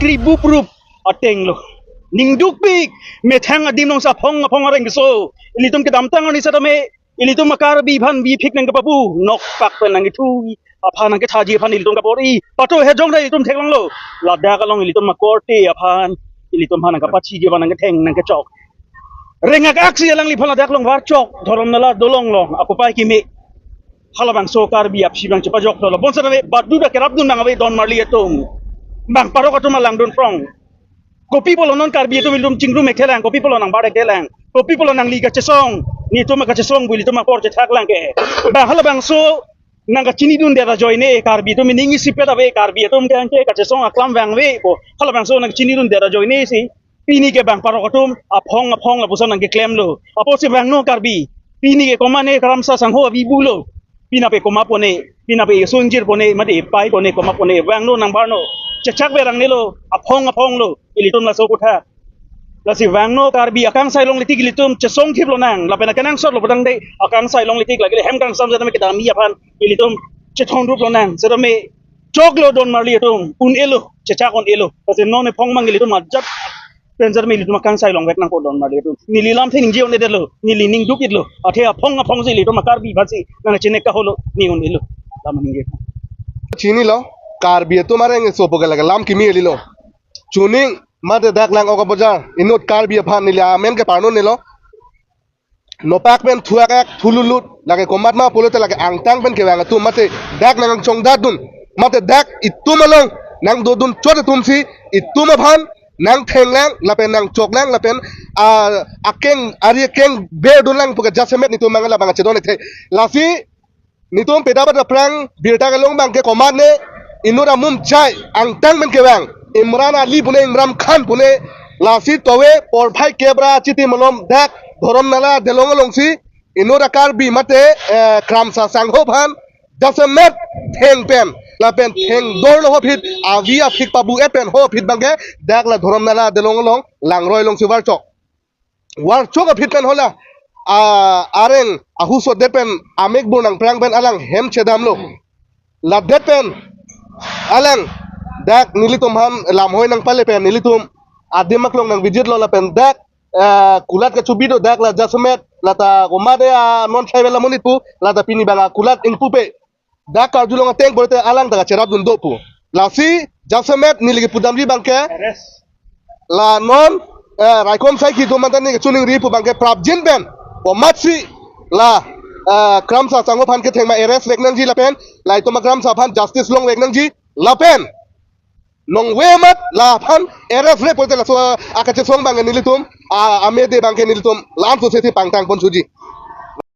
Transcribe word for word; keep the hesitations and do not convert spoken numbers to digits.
Ibu prup ateng lo. Ningdukpik, methang adim along si aphong aphong areng keso. Ilitum kedamtang arni setame, ilitum a-Karbi aphan bihek nangkepapu, nokpak pen nangkethu aphan nangkethaji aphan ilitum kapor-i. Pato hejong ta ilitum theklonglo. Ladak along ilitum akorte aphan, ilitum aphan nangkapachiji aphan nangketheng nangkechok. Rengak aksi alangliphan ladak along varchok, Dhorom Nala dolong along, akopai keme. Halabangso Karbi aphi abang chepajok tholo. Bonsetame badu ta kerapdun abang ave donmarli atum. Bang parok atum alangdun phrong. Kopi pulo non Karbi atum ilitum chingrum ekthelang, kopi pulo nangbar ekthelang. Kopi pulo nangli kachesong, netum kachesong pu ilitum apor chethaklang ke. Bang halabangso nangkachinidundet ajoine, Karbi atum ning isipet ave, Karbi atum ke anke kachesong aklam vangvepo. Halabangso nangchinidundet ajoine si pini ke bang parok atum aphong aphong lapuson nangkeklemlo. Apotsi vangnon Karbi. Pini ke komatne Kramsa Sangho avi bulo. Pinape komat pone, pinape esungjir pone, mate epai pone, komat pone, vangnon nangbarnon. Chechak verangnelo, aphong aphonglo, ilitum laso kotha. Lasi vangnon Karbi akangsai longle tik ilitum chesongthip lonang, lapen akenangsot lo putangte, akangsai longle tik lake hem kangsam setame kedam-i aphan, ilitum chethongrup lonang, setame choklo donmarli atum, un-elo, chechak un-elo. Lasi non ephong abang ilitum ajat pen setame ilitum akangsai longvek nangpo donmarli atum. Neli lamthe ningje un-edetlo, neli ningduk-etlo. Athe aphong aphongsi ilitum a-Karbi aphansi nangchinek kaholo, ne un-elo. Lam ningje. Chinilo, Karbi atum areng keso pu ke lake lam kimi elilo. Chuning mate dak lang oka bojar, inut Karbi aphan neli amen keparnonelo. Nopak pen thuak ak thululut, lake komat ma pulote lake angtang pen kevang atum mate dak nangchongdatdun, mate dak itum along nangdodun chot atumsi itum aphan nangthenglang, lapen nangchoklang, lapen, ah, akeng, ari akeng berdunlang pu ke jasemet netum abang labang chedon-ekthe. Lasi netum pedap aphrang birta kelong abang ke komatne inut amum chai angtang pen kevang Imran Ali pune, Imran Khan pune, lasi tove porphai kep ra chiti malom dak Dhorom Nala dolong alongsi inut a-Karbi mate, eh, Kramsa Sangho aphan jasemet theng pen lapen thengdorlo ho aphi, avi aphik pabu-et pen ho aphi abang ke dak la Dhorom Nala dolong along langroi alongsi varchok. Varchok aphi pen hala, ah, areng ahusot det pen amek bur nangprang pen alang hem chedamlo. Ladet pen alang dak nelitum aphan lamhoi nangpale pen nelitum adim aklong nang visit lo lapen dak, ah, kulat kachobi do dak la jasemet lata komat ya non tribal amonit pu lata pini abang kulat ingpupe. Dak karjulong ateng pulote alang ta kacherapdun do pu. Lasi jasemet neli kepudamji abang ke. Arrest. La non, eh, raikom saikhi atum anta ne kachiningri pu abang ke prapjin pen. Komatsi la, eh, Kramsa Sangho aphan ketheng ma arrest vek nangji lapen la itum a-Kramsa aphan justice longvek nangji lapen nongve amat laphan arrest-re pulote laso akachesong abang ke nelitum, a, amede abang ke nelitum la-an so seti pangtang pon suji.